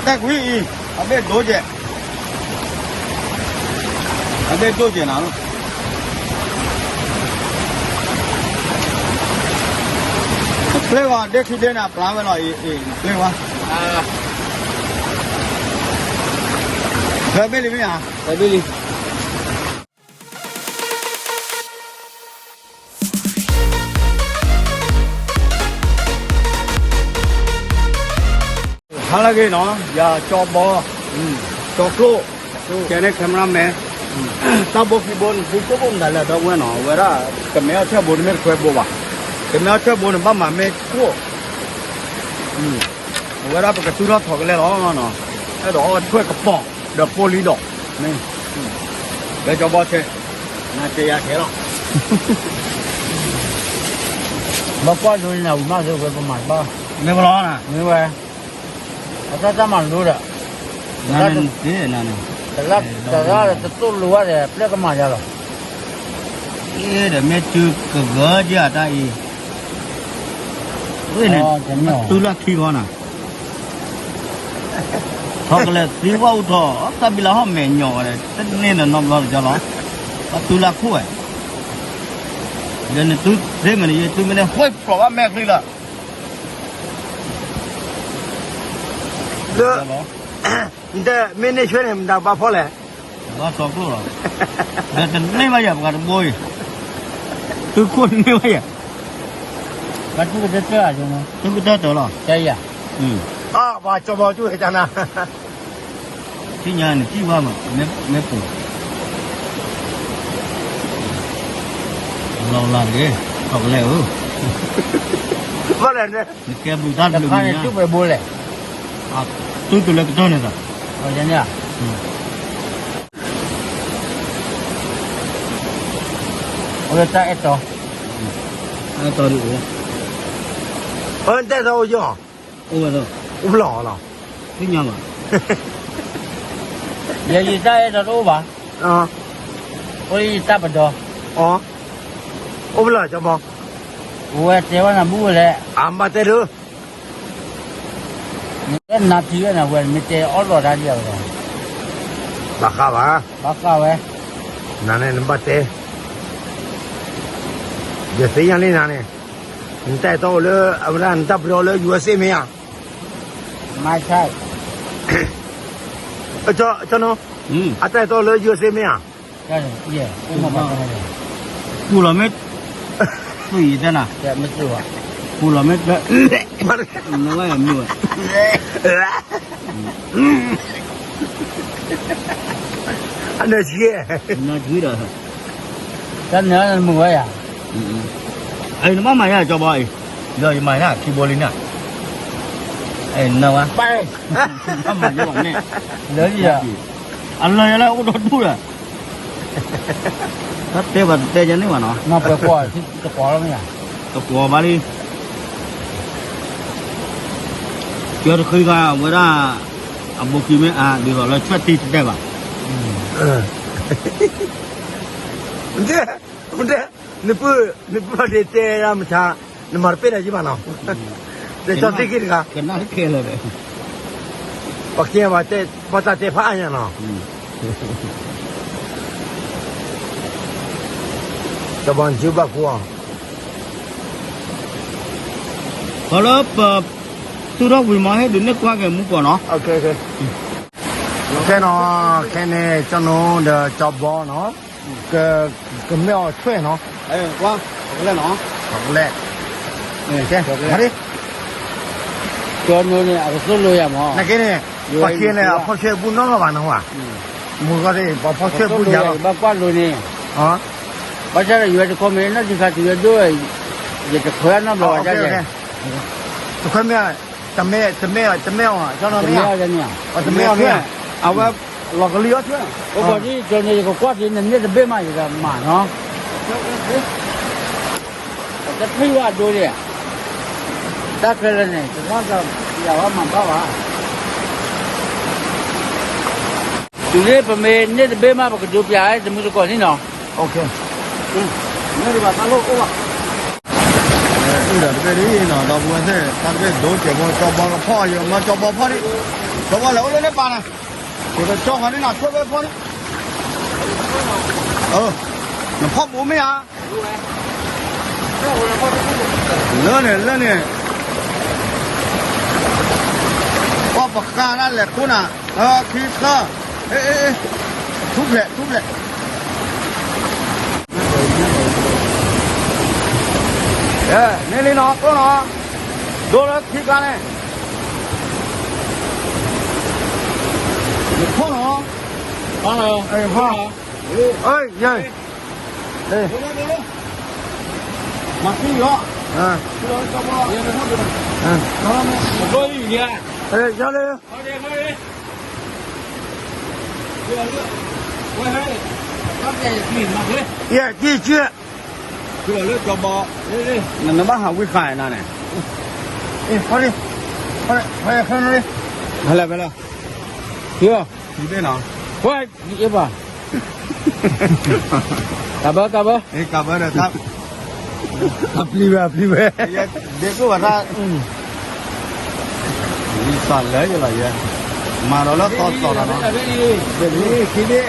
တဲကွံာ်အံၤ အဘ့ၣ်ဒိၣ်ကဲး, အဘ့ၣ်ဒိၣ်ကဲးနၤလီၤ. ပျဲဝဲဒ့ခံဒ့န့ၣ် အပျဲဝဲလီၤအံၤ, ပျဲဝဲ, ဖဲဘ့ၣ်လံမ့ၢ်ဧါ, ဖဲဘ့ၣ်လံ. ဟါလၢအဂ့ၤနီၤ, ယၤကၠီဘီ, ကၠီကျိၣ်, ကဲန့ၣ် cameraman, တၢ်ဘိခံဘိန့ၣ် သုကၠိၣ်ဘိမတၤလဲၣ် ဒီပုၢ်ဝဲၢ်နီၤ, အဝဲဒၣ် ကမဲအီၣ်ဆၢၣ်ဘိတမ့ၢ်တခွဲဘိဘၣ်, ကမဲအီၣ်ဆၢၣ်ဘိန့ၣ် ဘၣ်မၤမ့ၢ်ကျိၣ်, အဝဲဒၣ်ပကသူၣ်ထီၣ်ထီကလဲာ်လီၤ, အဲၣ်ဒိးအီၣ်ထွဲၣ်ကပီၤ ဒီးပိလံဒီး, မ့ၢ်, လၢကၠီဘီဆဲး, နၤတဲယၤခဲလီၤ. ဘၣ်ကွၢ်ဒိန့ၣ် ဝံၤမးသ့ဝဲပမၤတဘၣ်, မ့ၢ်ဘၣ်လီၤ, မ့ၢ်ဝဲ, အတၢ်တၢ်မၤလိဒီး, တရၣ်တတိၢ်လိဝဲဒီး ပျဲကမၤယၤလီၤ. အ့ဒီးမ့ၢ်တုၤကဂၢၢ်က့ၤအတၢ်အံၤ, ဝဲန့ၣ်, တူၢ်လၢခံဃီနၤ, ထီကလဲၤသံဝဲအိၣ်ထီၣ် တၢ်ဘံလၢဟီၣ်မဲာ်ညီဝဲဒီး တန့ၢ်ဒီးနီတဘျီတကီလီၤ, ဘၣ်တူၢ်လၢခိၣ်ဝဲ, ဒီးနတူၢ်သ့မ့ၢ်န့ၣ် ယတူၢ်မ့ၢ်န့ၣ် ဟွဲၣ်ဖျိးဘၣ်မဲာ်ချံလီၤ. လၢ, နတဲမ့ၢ်န့ၢ်ဆွဲန့ၣ် မတၤဘၣ်ဖီလဲၣ်, ဘၣ်စီကျိၣ်လီၤ, ဒီးတန့ၢ်ဘၣ်ယၤ ပှၤတဘိအံၤ, သုခိၣ်တန့ၢ်ဘၣ်ယၤ, ဘၣ်တူၢ်ကတၢၢ်တၢၢ်, တူၢ်ကတၢၢ်တၢၢ်လီၤ, တဲယၤ, အဘၣ်ကၠီဘီတူၢ်ဝဲတၢ်နၤ ထံၣ်ညါန့ၣ် ထံၣ်ဘၣ်မး, မ့ၢ်ပူၤ, လီၤလၢ်တဂ့ၤ, ထီၣ်ကလဲၣ်ဧၢ, ဘၣ်လဲၣ်, နကဲဘုးတၢ်တဘုးမ့ၢ်ညါ, တူၢ်ပှဲၤဘိလဲၣ်, တူၢ်တုၤလၢကတၢၢ်န့ၣ်သး, အဝဲတၢ်အဲၣ်တီ, အဲၣ်တီဒ်အိၣ်, တၢ်အဲၣ်တီအိၣ်ယီၤ, အိၣ်ဝဲလီၤ, အိၣ်ဖျီၣ်လီၤ, သ့ၣ်ညါဘၣ်, ယဲယတၢ်အဲၣ်တီတအိၣ်ဘၣ်, အိၣ်လၢယတၢ်ပဒီ, အိၣ်ဖျီၣ်ကၠီဘီ, ဝဲတဲဝဲနၤဘူၣ်ဝဲလဲၣ်, အမၤတဲဒုး နကဲနၤထံဝဲနၤဝဲ မ့ၢ်တဲအီၣ်လီၤတၢ်ဒ်အဝဲ, ဘၣ်ဃးဘၣ်, ဘၣ်ဃးဝဲ, နၤန့ၣ်နဘၣ်တဲ, ယသ့ၣ်ညါလံနၤန့ၣ်, နတၢ်အဲၣ်တီအိၣ်လၢ အဝဲဒၣ်နတၢ်ပဒီလၢ ယူအက်စ့ မ့ၢ်ဧါ, မ့ၢ်, ကၠီနီၤ, အတၢ်အဲၣ်တီလၢ ယူအက်စ့ မ့ၢ်ဧါ, ပူၤလီၤမ့ၢ်, ပူၤလီၤမ့ၢ်, နဝဲမုာ်ဝဲ, အနၢၤဆံ, နၢၤဆံဒီး, တၢ်နၢၤမုာ်ဝဲယၤ, အံၤနဘၣ်မၤယၤကၠီဘီအံၤ, ဒီးယမၤယၤခံဘိလံန့ၣ်, နၢၤဝဲ, ဘၣ်မၤယၤဘၣ်န့ၣ်, လၢယၤ, အလၢယၤလၢအိၣ်ဒီးဒူၣ်ဒီး တၢ်တဲဘၣ်တတဲယၤန့ၣ်ဘၣ်နီၤ, တကွီၤလီၤမ့ၢ်, တကွီၤဘၣ်လံ, ကၠီတဃံဂၤဝဲဒၣ်, အဘိခံမ့ၢ်အါ ဒ်သိးလၢဆွဲၣ်တံၢ်တတဲဘၣ်, နပုၢ်, နပုၢ်ဒ့တဲဒၣ်မဆါ, နမၤတပ့ၢ်ဒီးယဘၣ်နီၤ, တၢ်ကၠီသ့ၣ်က့ၤတဂၤ, ကနၣ်တခဲလၢာ်ဒီး, ပှၤကဲဘၣ်တဲ, ပှၤတၢ်တဲဖးအါညါနီၤ, တဘီနစုဘၣ်ဃူအီၤ, ခီလၢပ, သူၣ်ထီၣ်ဝံၤမီၤဟ့ၣ်ဒုးန့ၢ်ကွၢ်က့ၤမူကီၢ်နီၤ, ခဲနီၤ, ခဲန့ၣ် ကၠီနိဒီးကၠီဘီနီၤ, က, ကမ့ၢ်အီၤဆွဲၣ်နီၤ, ကွၢ်, လဲၣ်နီၤ, လဲၣ်, ကဲ, ကၠီနိန့ၣ် အကသိၣ်လိယၤမး, နက့န့ၣ်, ပှၤက့န့ၣ် အဖီၣ်ဆွဲၣ်ဘူၣ်နီၢ်နီၢ်ဘၣ်နီၤ, မူကီၢ်သ့ၣ် ပှၤဖီၣ်ဆွဲၣ်ဘူၣ်ယၤလီၤ, ဘၣ်ကွၢ်လိန့ၣ်, ဘၣ်ဆၣ်ဒီးယွၤတခီမ့ၢ်နီၢ်ထံခါတုၤဝဲဒိၣ်, ယတခွဲးနီတဘျီဘၣ်, တခွဲးမ့ၢ်, တမ့ၢ်, တမ့ၢ်အီၤ, တမ့ၢ်အီၤမ့ၢ်, အဝဲ, လီၤကလံၤအီၤထွဲ, အိၣ်ဘၣ်ဒ်ကၠီန့ၣ် ယကကွၢ်က့ၤ နန့ၢ်တဘ့ၣ်မး ယကမၤနီၤ, တထံၣ်ဘၣ်အဒိဒံး, တၢ်ခဲလၢာ်န့ၣ် တနီၣ်တယၤဝဲမၤဘၣ်ဘၣ်, တုၤန့ၣ်ပမ့ၢ်န့ၢ်တဘ့ၣ်မး ပကဒိးပၠးဝဲတမုၢ်တကိးန့ၣ်နီၤ, မ့ၢ်တဘၣ်တၢ်လိၣ်အိၣ်ဘၣ်, ဒီးတဘ့ၣ်ဒ်နီၤ ဒီပုၢ်ဝဲၢ်သ့ၣ် တၢ်တဘ့ၣ်ဒိကဲးဖိ ကၠီဘီကဖီၣ်အီၤ ယမၢကၠီဘီဖီၣ်ဒံး, ကၠီဘီလဲၤအိၣ်လၢန့ၣ်ပာ်နၤ, ယကကၠီဃီန့ၣ်နီၤ ဆိၣ်ဘ့ၣ်ဖီၣ်န့ၣ်, နဖီၣ်ဘူးမ့ၢ်ဧါ, လၢန့ၣ် လၢန့ၣ်, ပှၤပဃါတၢ်လဲၤခူၣ်နၤ, ခံသၢ, ထူဖျဲး ထူဖျဲး န့ၣ်လံနီၤ ကျိနီၤ, ဒိလၢခံကျါန့ၣ်, ဖီၣ်နီၤ, ဖီၣ်နီၤ, ယဲ, မၤသံလီၤ, ယဲ, ကံကံ, နဘၣ်ဟးဝံဃာ်နၤန့ၣ်, ဖဲလဲၣ်, ဖဲလဲၣ်, ဖဲလဲၣ်, ဖဲလဲၣ်, ဖဲလဲၣ်, ဖဲလဲၣ်, ကဘၢ ကဘၢ, ကဘၢဒီး အပျံၤဝဲ အပျံၤဝဲ, ဒ့ကိၣ်ဘၣ်တၢ်, ယသးလၢယလီၤယဲ, မၤဒီးလၢသီသီဒီးနီၤ,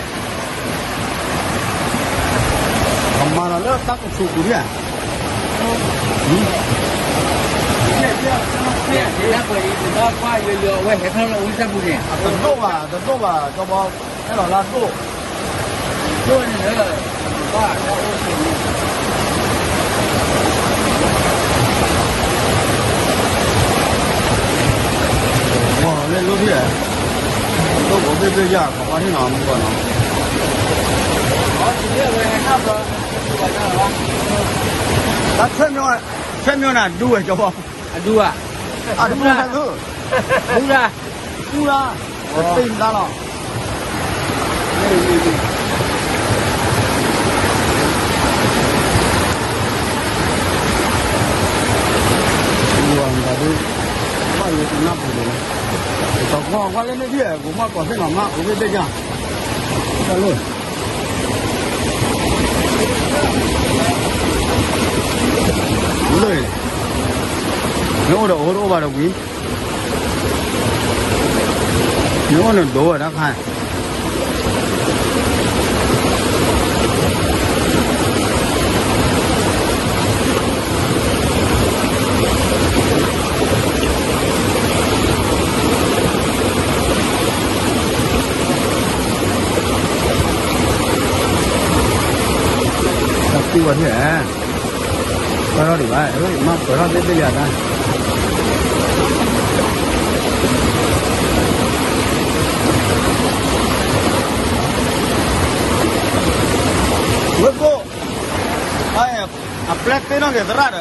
ပမၤဒီးလၢတၢ်ကဆူးပူၤဒံးဧါ, တဒိၣ်ဘၣ် တဒိၣ်ဘၣ် ကဘီ အဲၣ်လီၤလၢဒိၣ်, ဒိၣ်န့ၣ်လၢ လၢလၢဘ့ၣ်, ဒိၣ်ဘိဘ့ၣ်ဘ့ၣ်ယၤ ခီပီန့ၣ်နီၤ မူကီၢ်နီၤ, တၢ်ဆွဲမၠိ, ဆွဲမၠိန့ၣ် ဒူဝဲကဘီ, အဒူဧါ, အဒူ, ဒူလၢ, ဒူလၢ, တသ့ၣ်မတၤလီၤ. ဘၣ်ယိၤတနၢ်ပူၤန့ၣ်, တၢ်ကွၢ်ကွၢ်လၢန့ၣ်ဒံး ပမၢ်ကီၢ်သ့ၣ်နီၤ မၢ်အိၣ်ဘ့ၣ်ဘ့ၣ်ယၤ, တၢ်လၢ လၢ, မ့ၢ်အိၣ်ဒီးအိၣ်တအိၣ်ဘၣ်ဒီးဝံၤ, မ့ၢ်အိၣ်န့ၣ်ဒိၣ်ဝဲတၢ်ခါ, တၢ်ကူၣ်ဝဲန့ၣ်, ပၢၢ်ထီၣ်ဒံးဘၣ်, မၢ်ပၢၢ်ထီၣ်သ့ၣ်သ့ၣ်လံတၢ်, ဝဲကိၣ်, အပျဲၢ်သ့ၣ်နီၣ်က့ၤသရၣ်ဒီး,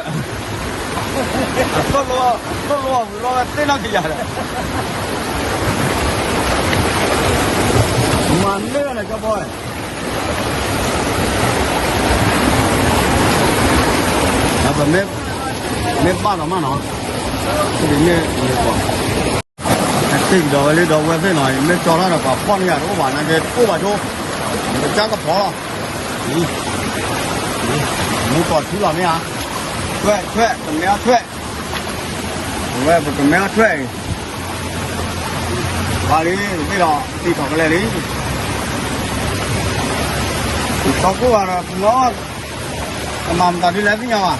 သိၣ်လိအီၤဝံၤလီၤဝဲသ့ၣ်နီၣ်က့ၤယၤဒီး, မၤန့ၢ်ဝဲန့ၣ် ကၠီဘီ, ပမ့ၢ်, မ့ၢ်ဘၣ်လီၤမးနီၤ, မ့ၢ်, မ့ၢ်ကီး, အသ့ၣ်ကဒီးဝဲလၢဒီပုၢ်ဝဲၢ်သ့ၣ်နီၤ, မ့ၢ်ကၠီထီၣ်ဒီးပှၤဖီၣ်န့ၢ်ယၤတအိၣ်ဘၣ် နာ်က့တအိၣ်ဘၣ်ကၠိ, ပကၢ်ကဖီလီၤ, မူကီၢ်ထူလီၤမ့ၢ်ဧါ, ထွဲ, ထွဲ, ကမဲအီၤထွဲ, အဝဲပကမဲအီၤထွဲအံၤ, ပှၤလံ, တဘ့ၣ်ဒီးသံထီၣ်ကလဲာ်လံ, သီကိၣ်ဂၤဒီးပှၤ, ကမၤမတၤဒ်လဲၣ်သ့ၣ်ညါဘၣ်,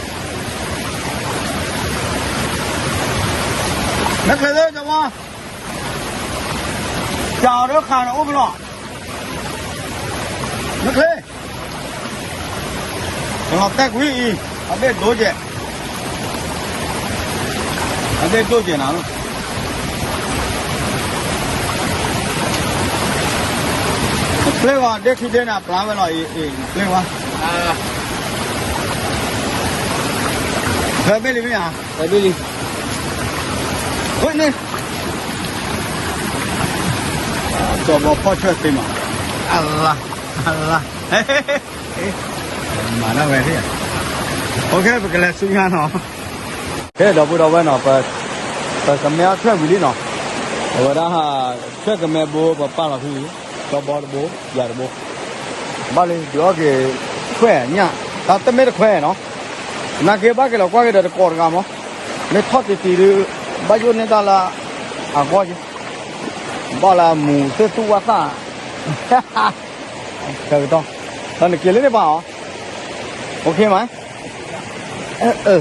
မ့ၢ်ချ့လၢကဝါ, ကၢ်အီၤဒီးခါန့ၣ်အိၣ်ကလီၤ, မ့ၢ်ချ့ ကလီၤတဲာ်ကွံာ်အံၤ, အဘ့ၣ်ဒိၣ်ကဲး, အဘ့ၣ်ဒိၣ်ကဲးနၤလီၤ, နပျဲဝဲဒ့ခံဒ့န့ၣ် အပျဲဝဲလီၤအံၤ, နပျဲဝဲ, ဖဲဘ့ၣ်လံမ့ၢ်ဧါ, ဖဲဘ့ၣ်လံ, ဝဲန့ၣ်, ကၠီဘီဖီၣ်ဆၢသ့မး, အလါ, အလါ မၤဒၣ်ဝဲသ့ၣ်, အိၣ်ခ့ ပကလဲၤဆူညါနီၤ, ကဲ ဒီပုၢ်ဒီဝဲၢ်နီၤ, ပကမဲအီၤထွဲဝံၤလံနီၤ, အဝဲဒၣ် ထွဲကမဲဘိ ပပာ်လီၤဖဲအံၤ, ကီဘီတဘိ ယၤတဘိ, ဘၣ်လံ ဒုးအီၣ်က့ၤထွဲညၣ်, တၢ်တမ့ၢ်တခွဲနီၤ, နာ်က့ဘၣ်က့ၤလီၤကွၢ်က့ၤဒီးတကိးတဂၤမး, မ့ၢ်ထီၣ်တံၤတံၤဒီး ဘၣ်ယိၣ်န့ၢ်တၢ်လၢအဂီၢ်က့ၤ, ဘၣ်လၢအမူၤသ့ၣ်သူၣ်ဝၣ်သၣ်, ဆၢကတီၢ်, ဒီးနက့ၤလၢန့ၣ်ပၢ်အီၤ, အိၣ်ခ့မး, ထံ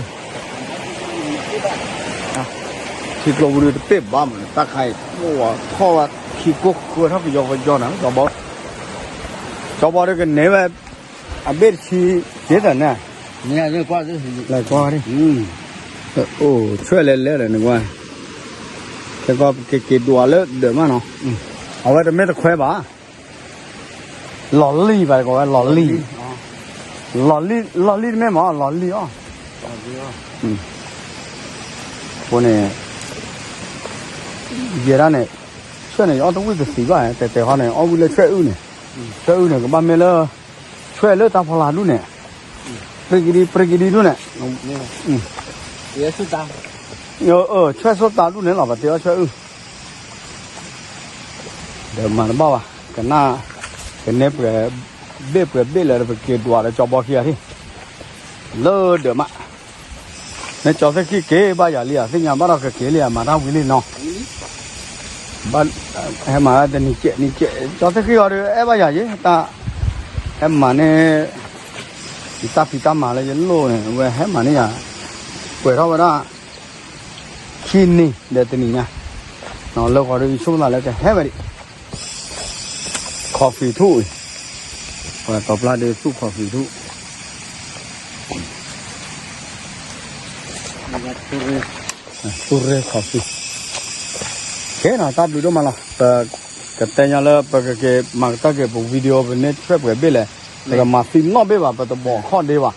ကျိပူၤဒုးတပ့ၢ်ဘၣ်မး တၢ်ခါအံၤ, ထီၣ်ဝဲထံကိၢ်ဃၢထီၣ်ပယီၤပယီၤနၤ, ကၠီဘီ, ကၠီဘီဒုးကန့ၢ်ဝဲ အဘ့ၣ်တဆံက့တၢ်န့ၣ်, လဲၤကွၢ်, အိၣ်ဆွဲလဲၤလဲၤဒီးနကွၢ်, ခဲကီးပကက့ၤဒွးလၢဒၢးမးနီၤ, အဝဲတမ့ၢ်တခွဲဘၣ်, လီၤလံၢ်ဘၣ်တကိးဝဲလီၤလံၢ်, လီၤလံၢ်, လီၤလံၢ်တမ့ၢ်မး လီၤလံၢ်အီၣ်, အဃိန့ၣ် ယဲဒၣ်န့ၣ်, ဆွဲၣ်န့ၣ် ယအီၣ်တဝံၣ်ကသံဘၣ်, တဲတဲဟီန့ၣ် အီၣ်ဝံၣ်လၢဆွဲၣ်အုၣ်န့ၣ်, ဆွဲၣ်အုၣ်န့ၣ် ကဘၣ်မ့ၢ်လၢ, ဆွဲၣ်လၢတၢ်ဖီလာ်ဒူၣ်န့ၣ်, ပြံကဒံပြံကဒံဒူၣ်န့ၣ်, ဆွဲၣ်စိတၢ်ဒူၣ်န့ၣ်လီၤ ပတဲအီၣ်ဆွဲၣ်အုၣ်, ဒီးမၤတဘၣ်ဘၣ်, ကနၣ်, ကနဲပှဲၤ, ဘ့ၣ်ပှဲၤဘ့ၣ်လၢပက့ၤဒွးဒီးကၠီဘီခံဂၤထံၣ်, လၢဒၢးမး မ့ၢ်ကၠီသ့ၣ်ခံက့ၤဘၣ်ယၤလံဧါ, သ့ၣ်ညါဘၣ်ဒီးကက့ၤလံဧါ, မၤတၢ်ဝံၤလံနီၤ, ဟဲမၤတနံၤကဲးနံၤကဲး, ကၠီသ့ၣ်ခံဂီၤဒီး အဲၣ်ဘၣ်ယၤယ့ၣ်, တၢ်, ဟဲမၤန့ၣ်, ယတၢ်ဖံးတၢ်မၤလၢယလိၣ်န့ၣ် အဝဲဟဲမၤန့ၢ်ယၤ, ပှဲၤထီၣ်ဝဲဒၣ်, ခံနံၤဒီးတနံၤညါ, လၢဃီဒီးယဆိကမိၣ်သးလၢကဟဲဝဲဒံး coffee ထူၣ်, ပှၤတီၤပျၢ်ဒုးသူၣ် coffee ထူၣ်, သူၣ်ရ့ coffee, ကဲနီၤ တၢ်ဘျုးဒိၣ်မးလီၤ, ပကတဲညါလၢပကက့ၤမၤကတၢၢ်က့ၤပ video ပန့ၢ်ဆွဲၣ်ပှဲၤဘ့ၣ်လဲၣ်, ပကမၤသံနီၣ်ဘ့ၣ်ဘၣ် ပတဘီၣ်ခီၣ်ဒ့ဘၣ်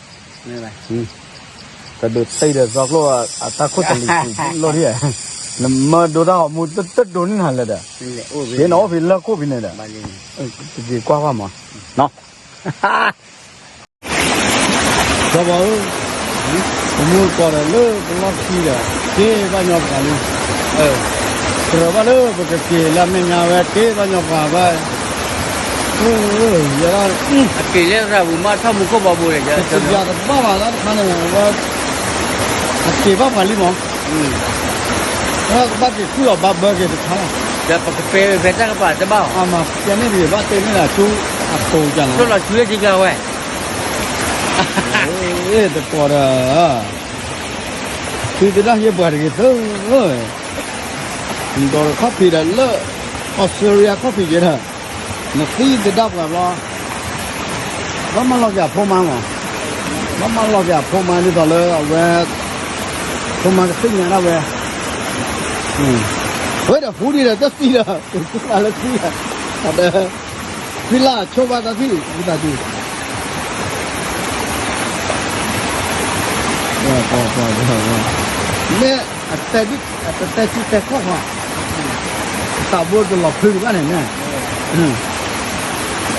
ကဒုးတ့ဒီးသီကျိၣ်အတၢ်ခိၣ်တလံၤကွံာ်လိၣ်ထံၣ်, နမၢဒိတၢ်ဂီၤမူတဒိန့ၢ်နၤလၢၤဒီး, ယနအိၣ်ဖဲလၢခိၣ်ဖဲန့ၣ်ဒီး, တက့ၤကွၢ်ဘၣ်မး, ကၠီဘီဧၢ, ပမူတကိးဒီးလၢပလီၢ်ခံဒီး, က့ၤဘၣ်ညီပှၤလံ, ကြၢးဘၣ်လၢပကက့ၤလၢအမဲာ်ညါဝဲ က့ၤဘၣ်ညီပှၤဘၣ်, ယဲဒၣ်, အက့ၤလၢရၤဝံၤမးထီၣ်မူခိၣ်ဘီဘိဒီး, ယတဘၣ်ဘၣ်လၢတခါန့ၣ်, အက့ၤဘၣ်ပှၤလံမး, ကဘၣ်က့ၤကွံာ်အီၤဘၣ်ဘၢက့ၤတခါလီၤ, ဒီးပကပဲဖဲတၢ်ကပၤတဘၣ်အီၤ, မၤပျဲန့ၣ်တဂ့ၤဘၣ်တဲန့ၣ်လီၤ, ဆူအကိၤကလီၤ, ဆူလီၤဆူလၢကဝဲ တကိးဒီး, သုသဒၣ်ယဲပှၤတဂ့ၤသၢ, ဒီးခီၣ်ဖံးဒီးလၢ, Australia ခီၣ်ဖံးကဲဒီး, နသံသဒၣ်ပှၤဘျီ, ဘၣ်မၤလီၤက့ၤအဖိမါမး, ဘၣ်မၤလီၤက့ၤအဖိမါဒ်သိးလၢအဝဲ, ဖိမါကသ့ၣ်ညါဒၣ်ဝဲ, ဝဲဒီးဖူဒံးဒီးတသံဒီး, လၢသံ, ဒီး, ဖံလၢအဆိဘၣ်တၢ်ထံၣ်, ဝံသးစူၤ မ့ၢ်, အတဲတတဲခီၣ်ခီ, သးဘိတလီၤဖုတဘၣ်န့ၣ်,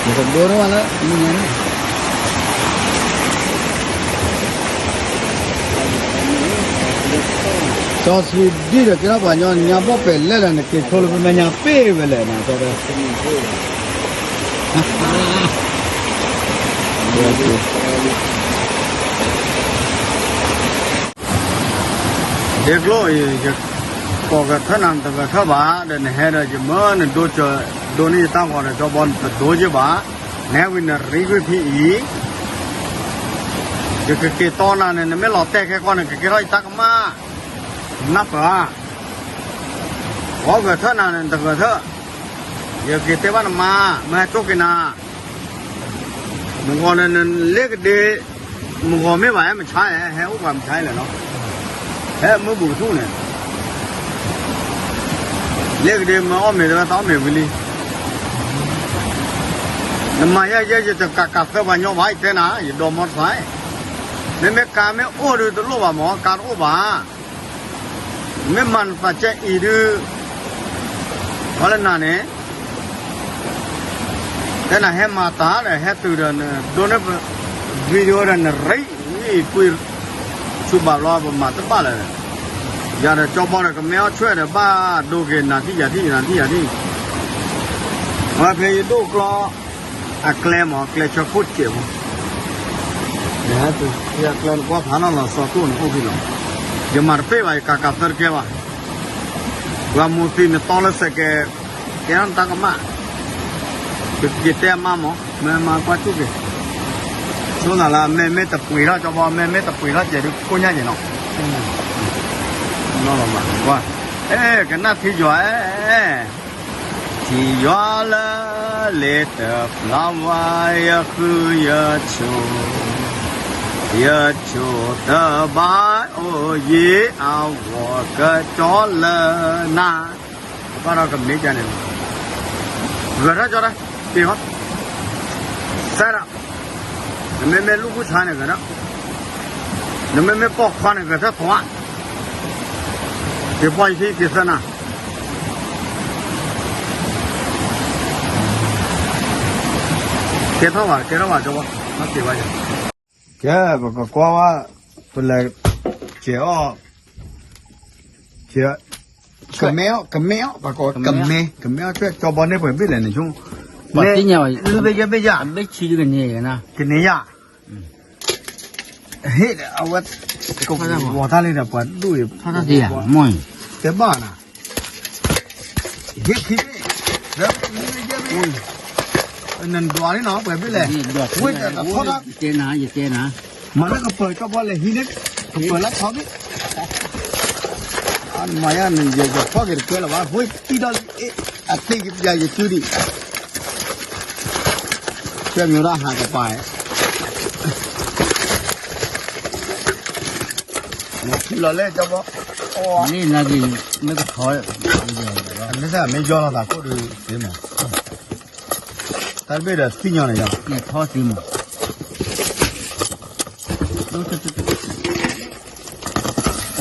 ယကဒိတဘၣ်လၢ, ကၠီဆံဒံၣ်ဒီးကဲထီၣ်ပှၤညီနညါဘီၣ်ပဲာ်လဲၣ်ဒီး နက့ၤဆိလၢပမဲာ်ညါပ့ၢ်ဝဲလဲၣ်နီၤ, ကၠီဒီး ဒ့ကျိအံၤ, ယကိးကထၢၣ်နၤတဂဲၤထၢၣ်ဘၣ်, ဒီးနဟဲဒီးယမၢနဒိ, ဒိန့ၢ်ယတၢ်ဂီၤဒီး ကၠီဘီနတဒိယ့ၢ်ဘၣ်, နဟဲဝံၤနရံကွံာ်ဖံအံၤ, ယကက့ၤတီနၤန့ၣ် နမ့ၢ်လီၤတဲာ်ခဲကီန့ၣ် ကကဲထီၣ်ယတၢ်ကမၣ်, နၢ်ပၢၢ်ဧါ, ကိးဂဲၤထၢၣ်နၤန့ၣ် နတဂဲၤထၢၣ်, ယက့ၤတဲဘၣ်နမါ, မ့ၢ်ဟဲဆိက့ၤနၤ မုၢ်ဂီၤန့ၣ် နလ့ကဒ့, မုၢ်ဂီၤမ့ၢ်ဘၣ်ဟဲမဆါ, ဟဲအိၣ်ပှၤမဆါလဲၣ်နီၤ, ဟဲမုၢ်ဘူးကထူၣ်န့ၣ်, လ့ကဒ့မ့ၢ်အီၣ်မ့ၤတဝဲသးအီၣ်မ့ၤဝံၤလံ, နမၤယဲယဲယတကးကးသၢပှၤညီဘၣ် ယတဲနၤ, ယဒိးမီတသး, မ့မ့ၢ်ကါမ့ၢ်အိၣ်ဒုးတလိၣ်ဘၣ်မး, ကါတအိၣ်ဘၣ် မ့ၢ်မၤနသးကဲအံၤဒုး, ဝဲလၢနၤန့ၣ်, တဲနၤဟဲမၤတၢ်ဒီး ဟဲတုၤဒီးနဒိန့ၢ်, ဝံၤဒီးနရံ, ကွံာ်, ဆူဘၣ်ဘျီပမၤတဘၣ်လၢၤ, ယၤဒီးကၠီဘီဒီးကမ့ၢ်အီၣ်ဆွဲၣ်ဒီး ဘၣ်ဒိက့ၤနၤထံၣ်ယၤထံၣ် နၤထံၣ်ယၤထံၣ်, ဝဲဖဲယဒိၣ်ကျီ, အကျဲမး ကျဲဆၢခိၣ်စဲးမး, ယဟဲတယၤကျဲနကွၢ်ဖးနီၢ်လီၤ စီၤတိၣ်န့ၣ်အိၣ်ဖဲလီၤ. ယမၤတပ့ၢ်ဘၣ် ယကၤကၤသၢတကဲဘၣ်. ပှၤမိၢ်သံနတီလၢစဲးကဲး, ကဲထီၣ်နတၢ်ကမၣ်, ကက့ၤတဲအမါမး မ့ၢ်မါကွၢ်ထူၣ်က့ၤ, ဆိနၤလၢမ့မ့ၢ်တပှ့ၤထီၣ်ကၠီဘီ မ့မ့ၢ်တပှ့ၤထီၣ်ကဲးဒုးကိၣ်ညါက့ၤနီၤ, နီၢ်လီၤမးကွၢ်, အဲ ကနၣ်ထံယွၤအဲ ထံယွၤလၢလ့တဖျါဝါ ယဃုယဆိ, ယဆိတဘၣ်အိၣ်ယံၤ အဝီၤကကၠီလၢနၤ, ဘၣ်ဒီးကမ့ၢ်ကန့ၣ်, ဂဲၤထီၣ်ကၠီတၢ်, တ့ၢ်ဃီ, စဲဒၣ်, နမ့မ့ၢ်လူၢ်ဘူၣ်ဆါန့ၣ်ဂဲၤထီၣ်, နမ့မ့ၢ်ပိာ်ခွါန့ၣ်ဂဲၤထီၣ်ထီၣ်ဧါ, က့ၤပှၢ်ယခံက့ၤသၢနၤ ကဲထီၣ်ဘၣ် ကဲထီၣ်ဘၣ်ကၠီဘီ, မၤက့ၤဘၣ်ယၤ, ကဲ ပကကွၢ်ဝဲ, ပလဲၤ, ကဲအီၣ်, ကဲ, ကမဲအီၣ် ကမဲအီၣ် ပကိး ကမဲ ကမဲအီၣ်ထွဲ ကၠီဘီန့ၣ်ပှဲၤဘ့ၣ်လဲၣ်န့ၣ်ဆိ, မ့ၢ်, လူၢ်ဘ့ၣ်ယဲဘ့ၣ်ယၤ, ကန့ၢ်ယၤ, ဟ့ၣ်အဝဲ, ကဝီၤတၢ်လံဒီးပှၤဒိၣ်အံၤ, တဲဘၣ်နၤ ဟ့ၣ်ခံဘ့ၣ်, နဒွးန့ၣ်နီၤ ပှဲၤဘ့ၣ်လဲၣ်, ဝ့ၢ်တထီၣ်တၢ်, မၤလၢကပၢၤကၠီဘီလဲၤဟံးန့ၢ်, ကပၢၤလၢထီဘ့ၣ်, မၤယၤန့ၣ် ယဖီၣ်က့ၤတကဲလၢၤဘၣ် ဝ့ၢ်တံၢ်ဒီး, အသ့ၣ်ယၤယစုဒံး, ကဲမ့ၢ်ဒၣ်ဟးကပၤ, ထံလီၤလဲၣ်ကၠီဘီ, န့ၣ်နက့ၤ, မ့ၢ်ကထီ, မ့ၢ်ယီလီၤသးခိၣ်ဒုးသ့မး, တၢ်တဘ့ၣ်ဒီးသံညီန့ၣ်ယီ, ထီသ့မး,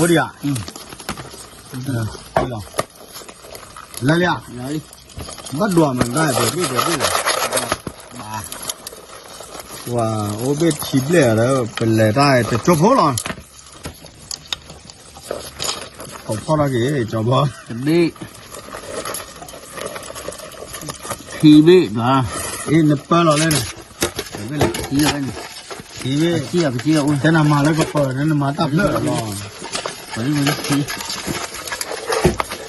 အိၣ်ဒံးဧါ, လၢလံဧါ, ဘၣ်ဒွးမးဒၣ်ပှဲၤဘ့ၣ်ပှဲၤဘ့ၣ်လီၤ, ပှၤအိၣ်ဘ့ၣ်ထံဘျဲၣ်ဒီး ပလဲၤတၢ်တကၠိဖိလီၤ, ကဖီၣ်ထီၣ်က့ၤ ကၠီဘီ, တဘ့ၣ်, ခံဘ့ၣ်, အ့ နပၢလီၤလဲၣ်န့ၣ်, ခံဘ့ၣ်, တဲနၤမၤလၢကပၢၤန့ၣ် နမၤတၢ်ဖျၢၣ်လီၤ,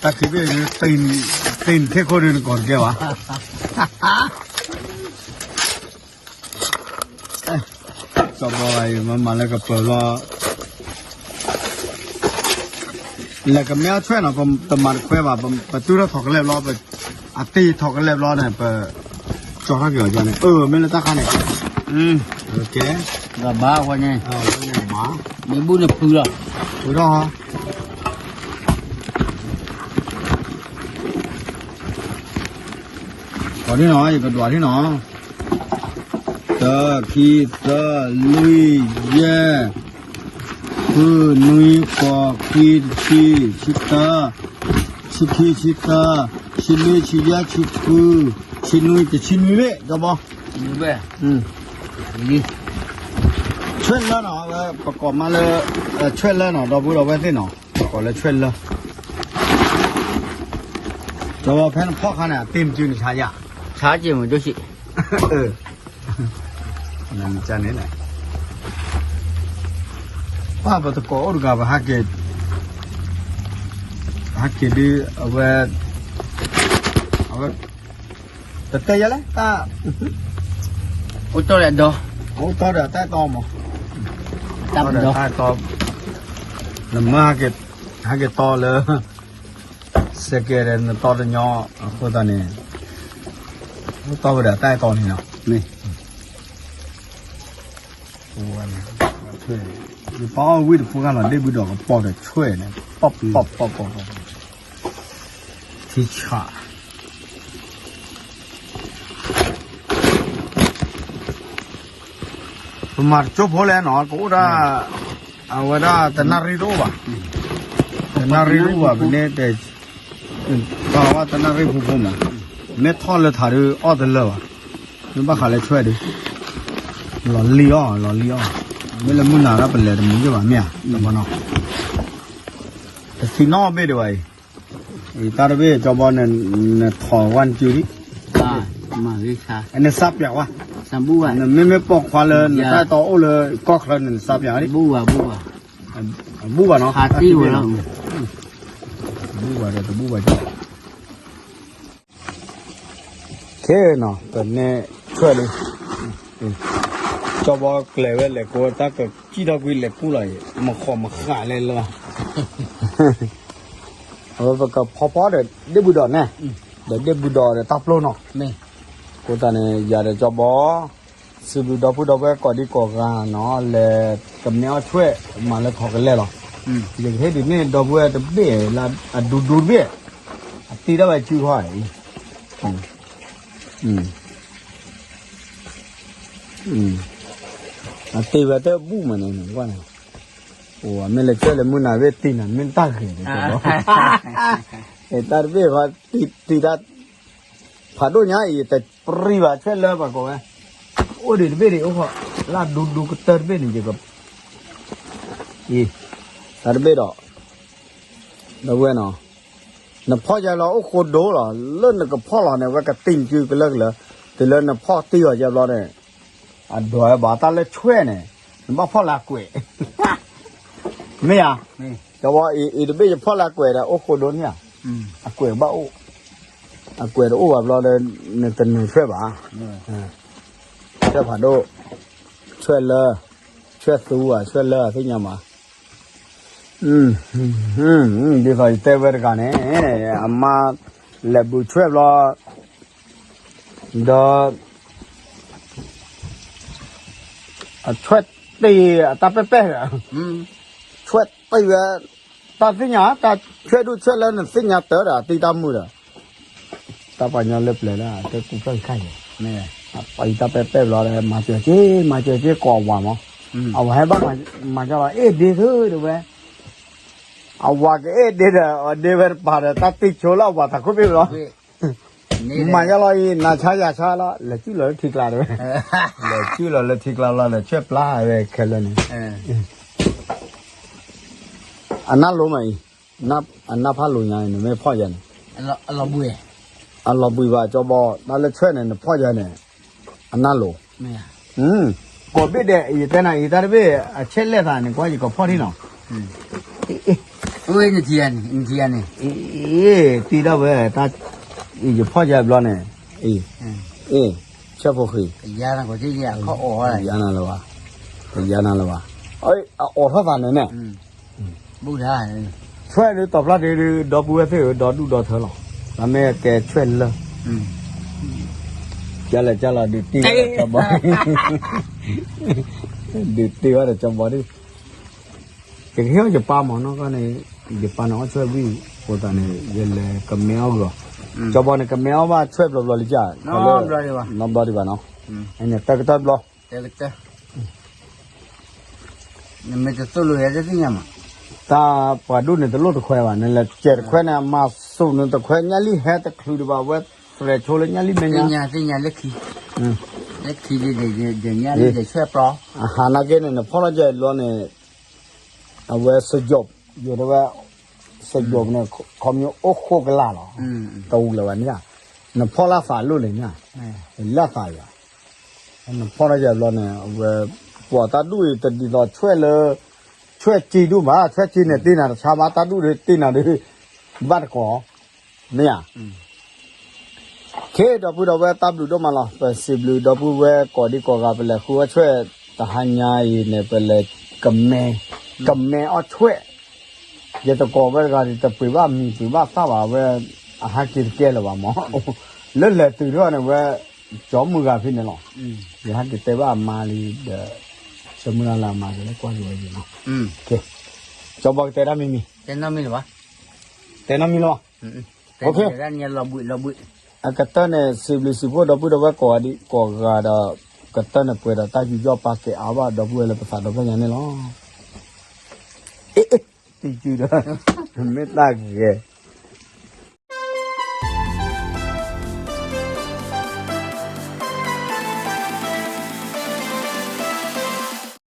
တၢ်ခံဘ့ၣ်, သ့ၣ်နထ့ၣ်ခိၣ်ဒုးနကိးတကဲဘၣ်, ကၠီဘီအံၤ မၤမၤလၢကပၢၤလီၤ, လဲၤကမဲအီၣ်ဆွဲၣ်နီၤ ပတမၤတခွဲဘၣ်, ပတုၤထီၣ်ထီၣ်ကလဲာ်ဘျီ, အတ့ၢ်ထီၣ်ကလဲာ်ဘျီန့ၣ် ပကၠီထီၣ်က့ၤအီၤန့ၣ်, အၢ မ့ၢ်လၢတၢ်ခါန့ၣ်, ကဲ, ဘၣ်ဘၣ်ဝဲန့ၣ်, မ့ၢ်ဘူၣ်န့ၣ်ဖုလီၤ, ဖုထီၣ်, ကီးဒ်နီၤ ယကဒွးဒ်နီၤ, တၢ ခံ သၢ လွံၢ် ယဲၢ် ဃု နွံ ဃိး ခွံ တဆံ ဆံတၢ, ဆံခံ ဆံသၢ, ဆံလွံၢ် ဆံယဲၢ် ဆံဃု, ဆံနွံ တဆံနွံဘ့ၣ် ကၠီဘီ, ဆွဲၣ်လၢနီၤ အဝဲပကိးမးလၢ, ဆွဲၣ်လၢနီၤ ဒီပုၢ်ဒီဝဲၢ်သ့ၣ်နီၤ ပကိးလၢဆွဲၣ်လၢ ကၠီဘီ ဖဲနဖီၣ်ခါန့ၣ် အတ့ၢ်မစုန့ၣ်ဆါယၤ, ဆါက့ၤမးဒိၣ်ဆံး, နမ့ၢ်န့ၣ်လဲၣ်, ပှၢ်ပတကိးအိၣ်တဂၤ ပဟးက့ၤ, ဟးက့ၤဒုး အဝဲ, အဝဲ, တတဲယၤလဲၣ်, တၢ်, အိၣ်တီဒီးအတီ, အိၣ်တီဒီးတၢ်တီမး, တၢ်တီ, နမ့ၢ်ဟဲက့ၤတီလၢ စဲးကဲးဒီး နတီတညီအဃိသတးန့ၣ်, အိၣ်တီဝဲဒီးတၢ်တီန့ၣ်လီၤ, မ့ၢ်, ယပာ်အီၣ်ဝံၣ်တဖိဂၤလီၤ ဒ့ၣ်ဘုဒီးကပီၤဒီးဆွဲၣ်န့ၣ် ပီၣ်ပီၣ်ပီၣ်ပီၣ်, ထံဆး ပမၤတကၠိဖိလဲၣ်နီၤ ကအိၣ်ဒၣ်, အဝဲဒၣ်တနၣ်ရံၣ်တအိၣ်ဘၣ်, တနၣ်ရံၣ်တအိၣ်ဘၣ် ပန့ၣ်တဲ, ပဝဲတနၣ်ရံၣ်ဖိဖိမး, မ့ၢ်ထီၣ်လၢထးဒုးအီၣ်တလၢာ်ဘၣ်, မ့ၢ်ဘၣ်ဃးလၢဆွဲၣ်ဒုး, လီၤလံအီၣ် လီၤလံအီၣ်, မ့ၢ်လၢမုၢ်နၤဒၣ်ပလဲၤတမုာ်ယ့ၢ်ဘၣ်မ့ၢ်ဧါ, တမနီၤ, တသံနီၣ်ဘ့ၣ်ဒံးဘၣ်အံၤ, အံၤတၢ်တဘ့ၣ်ကၠီဘီန့ၣ်, နထီၣ်ဝဲနစုလံ, နစၢ်ပျးဝဲ နမ့မ့ၢ်ပိာ်ခွါလၢနတၢ်တီအိၣ်လၢကီၢ်ချၢန့ၣ် နစးပၠး ဘူၣ်ဘၣ် ဘူၣ်ဘၣ် ဘူၣ်ဘၣ်နီၤ ဘူၣ်ဘၣ်ဒီးတဘူၣ်ဘၣ် ခဲနီၤ ပနဲဆွဲၣ်လံ ကၠီဘီကျဲၤဝဲလဲၤကိးတၢ်ကစံၣ်ထီၣ်ကွံာ်လဲၤကူၣ်လီၤ မခီမဃာ်လဲၣ်လၢ အဝဲပကဖီဖီဒီးဒ့ၣ်ဘုဒီးနဲ ဒီးဒ့ၣ်ဘုဒီးဒီးတၢ်ပျိနီၤ အဃိသတးန့ၣ် ယၤဒီးကၠီဘီ စံးဘျုးဒီပုၢ်ဒီဝဲၢ်ကိးဒံကိးဂၤနီၤ လဲၤကမဲအီၣ်ဆွဲၣ် မၤလၢခီကလဲၣ်လီၤ ယကဟ့ၣ်ဒုးန့ၢ်ဒီပုၢ်ဝဲၢ်တဘ့ၣ်လၢအဒူဒူတဘ့ၣ် အတ့ထီၣ်ဝဲစုခီအံၤ အတ့ဝဲတဘူၣ်မးန့ၣ် ကွၢ်န့ၣ် အိၣ်မ့ၢ်လဲၤဆွဲၣ်လဲၤမုၢ်နၤဘ့ၣ်တ့နၤ မ့ၢ်တၢ်ဂ့ၤ တၢ်တဘ့ၣ်ဃီ တ့တၢ် ဖးဒိၣ်ညါအံၤ တပျံၤဘၣ်ဆွဲၣ်လၢပှၤကိးဝဲ အိၣ်ဒံးတဘ့ၣ်ဒံးအိၣ်ဃီ လၢဒူဒူကတၢၢ်တဘ့ၣ်န့ၣ် ယက အံၤ တၢ်တဘ့ၣ်ဒီး ဒီပုၢ်ဝဲၢ်နီၤ နဖီၣ်ယဲလီၤအိၣ်ဃိဒိလီၤ လၢနကဖီၣ်လီၤန့ၣ် ဝဲကတံၢ်နစုကလၢကလၢ တုၤလၢနဖီၣ်တံၢ်အီၤယဲဘျီန့ၣ် အဒိးဝဲဘၣ်တၢ်လၢဆွဲၣ်န့ၣ် နဘၣ်ဖီၣ်လၢအကွဲး မ့ၢ်ဧါ ကဝီၤအံၤတဘ့ၣ်ယဖီၣ်လၢအကွဲးဒီးအိၣ်ဃိဒိန့ၣ်ဧါ အကွဲးဘၣ်အိၣ် အကွဲးတအိၣ်ဘၣ်ဘျီဒီး နတနၢၤဆွဲၣ်ဘၣ် ဆွဲၣ်ဖးဒိၣ် ဆွဲၣ်လၢ ဆွဲၣ်သူဧါ ဆွဲၣ်လၢအသ့ၣ်ညါမး ဒ်သိးယတဲဝဲတဂၤန့ၣ် အမါလဲၤဘုးဆွဲၣ်ဘျီ ဒီး အဆွဲၣ်တ့ၢ်အတၢ်ပဲာ်ပဲာ်ဒီး ဆွဲၣ်တ့ၢ်ဝဲ တၢ်သ့ၣ်ညါ တၢ်ဆွဲၣ်ဒူၣ်ဆွဲၣ်လၢနသ့ၣ်ညါတၢ်ဒီး အတ့ၢ်တၢ်မုာ်ဒီး တၢ်ပှၤကညီလၢပျၢၤလၢအတၢ်ကူၣ်ဖျီၣ်တခါအံၤ ပှၤအံၤတၢ်ပဲာ်ပဲာ်ဘျီဒီး မၤစၢၤက့ၤ မၤစၢၤက့ၤကိးအဝၤမး အဝၤဟဲဘၣ်မၤကၢ်လီၤ အဲၣ်ဒ့သုတဝဲ အဝၤကအဲၣ်ဒ့ဒီး အဒ့ဝဲတပၤဒီး တၢ်တ့ၢ်ဆိလၢအဝၤတၢ်ခိၣ်ဘ့ၣ်ဘျီ မၤယါလီၤအံၤ နၤဆါယၤဆါလီၤ လဲၤစုၣ်လီၤလၢထံကျါတဝဲ လဲၤစုၣ်လီၤလၢထံကျါလီၤ လဲၤဆွဲၣ်ပျါဝဲခဲလၢာ်န့ၣ် အနၢ်လိၤမးအံၤ အနၢ်ဖးလိၤညါအံၤ နမ့ၢ်ဖီၣ်ယၤန့ၣ် အလီၤဘှံးဘၣ်ကၠီဘီ တၢ်လၢဆွဲၣ်န့ၣ် နဖီၣ်ယၤန့ၣ် အနၢ်လိၤ ကိးဘ့ၣ်ဒဲး ယတဲနၤအံၤ တၢ်တဘ့ၣ် အဆဲးလဲၣ်သးန့ၣ် ကွၢ်ယကဖီၣ်ထံနီၤ နထံန့ၣ် တ့ထီၣ်ဝဲ တၢ် ယဖီၣ်ယၤဘျီန့ၣ် အ့ ဆွဲၣ်ဖိဃံ ယါနၤလၢၤဘၣ် ယါနၤလၢၤဘၣ် အအိးထီၣ်သးန့ၣ်န့ၣ် ဆွဲၣ်ဒုးတီၤဖျါဒ့ဒုး ဒီပုၢ်ဝဲၢ်သ့ၣ်ဧၢ ဒီဒူၣ်ဒီထၢလီၤ တၢ်မ့ၢ်ကဲဆွဲၣ်လၢ ကၢ်လၢကၢ်လီၤ ဒုးတ့ၢ်ဝဲဒီးကၠီဘီ ဒုးတ့ၢ်ဝဲဒီးကၠီဘီဒုး ယကဟ့ၣ်အီၣ်ယပၢ်မးနီၢ်ကီၢ်န့ၣ် ယပၢ်န့ၣ်အီၣ်ဆွဲၣ်ဝံၣ် အဃိသတးန့ၣ် ယလဲၤကမဲအီၣ်ဂီၤ ကၠီဘီန့ၣ် ကမဲအီၣ်ဘၣ်ဆွဲၣ်ဘျီဘျီလံကၢ် နီတဘျီဒံးဘၣ်နီၤ အန့ၣ်တၢ်ကတၢၢ်ဘျီ နမ့ၢ်တသိၣ်လိာ်ယဲတသ့ၣ်ညါမး တၢ်ပှၤဒိၣ်န့ၣ်တလိၣ်တခွဲဘၣ် နလဲၤကဲတခွဲန့ၣ် အမၤစူၣ်န့ၣ်တခွဲ ညၣ်လံဟဲတချုးဒံးဘၣ် ဝဲသရဲးဆိလၢညၣ်လံမဲာ်ညါ လၢခံဒံး ညၣ်လံဒဲးဆွဲၣ်ပျီ အဟးနာ်က့န့ၣ် နဖီၣ်ထီၣ်ကဲဘျီန့ၣ် အဝဲစယိး ယိးတဲဝဲ စယိးန့ၣ် ခီမ့ၢ်အိၣ်ဃိကလာ်လီၤ တဝံၤလၢၤဘၣ်န့ၣ် နဖီၣ်လၢသးလိၣ်လဲၣ်န့ၣ် လၢသးယၤ နဖီၣ်ထီၣ်ကဲဘျီန့ၣ် အဝဲ ပှၤတၢ်ဒူၣ်အံၤတဒ်သိးဆွဲၣ်လၢ ဆွဲၣ်စ့ဒူၣ်ဘၣ် ဆွဲၣ်စ့န့ၣ်တ့ၢ်နၤတဆါဘၣ် တၢ်ဒူၣ်ဒီးတ့ၢ်နၤဒီး ဘၣ်တကိး မ့ၢ်ဧါ ခ့ဒီပုၢ်ဒီဝဲၢ်တၢ်ဘျုးဒိၣ်မးလီၤ ပစံးဘျုးဒီပုၢ်ဝဲၢ်ကိးဒံကိးဂၤ ပလဲၤဃုအီၣ်ဆွဲၣ် တဟါညါအံၤန့ၣ် ပလဲၤကမဲ ကမဲအီၣ်ဆွဲၣ် ယတကိးဝဲတဂၤဒံး တပှ့ၤဘၣ်မံၤပှ့ၤဘၣ်သၣ်ဘၣ်ဝဲ အဟဲက့ၤတကဲလၢၤဘၣ်မး လၢလဲၤတုၤထီၣ်န့ၣ်ဝဲ ကၠီမုၢ်ဂၤဖဲန့ၣ်လီၤ ယဟဲက့ၤတဲဘၣ်အမါလံဒီး ဆၢမုၢ်လၢ်လၢအမါကလဲၤကွၢ်ယိၤဝဲယံၤလီၤ ကၠီဘီကတဲတၢ်မံၤမံၤ တဲနီတမံၤလၢၤဘၣ် အကတၢၢ်န့ၣ် စံးဘျုးစံးဖှိၣ်ဒီပုၢ်ဒီဝဲၢ်ကိးဂၤဒံးကိးဂၤဒီး ကတၢၢ်န့ၣ်ပှဲၤဒီးတၢ်ယူးယီၣ်ပာ်ကဲအါဘၣ်ဒီပုၢ်ဝဲၢ်လၢပသးဒီဖျၢၣ်ညါန့ၣ်လီၤ တံၤစုဒီး မ့ၢ်တၢ်ဂဲၤ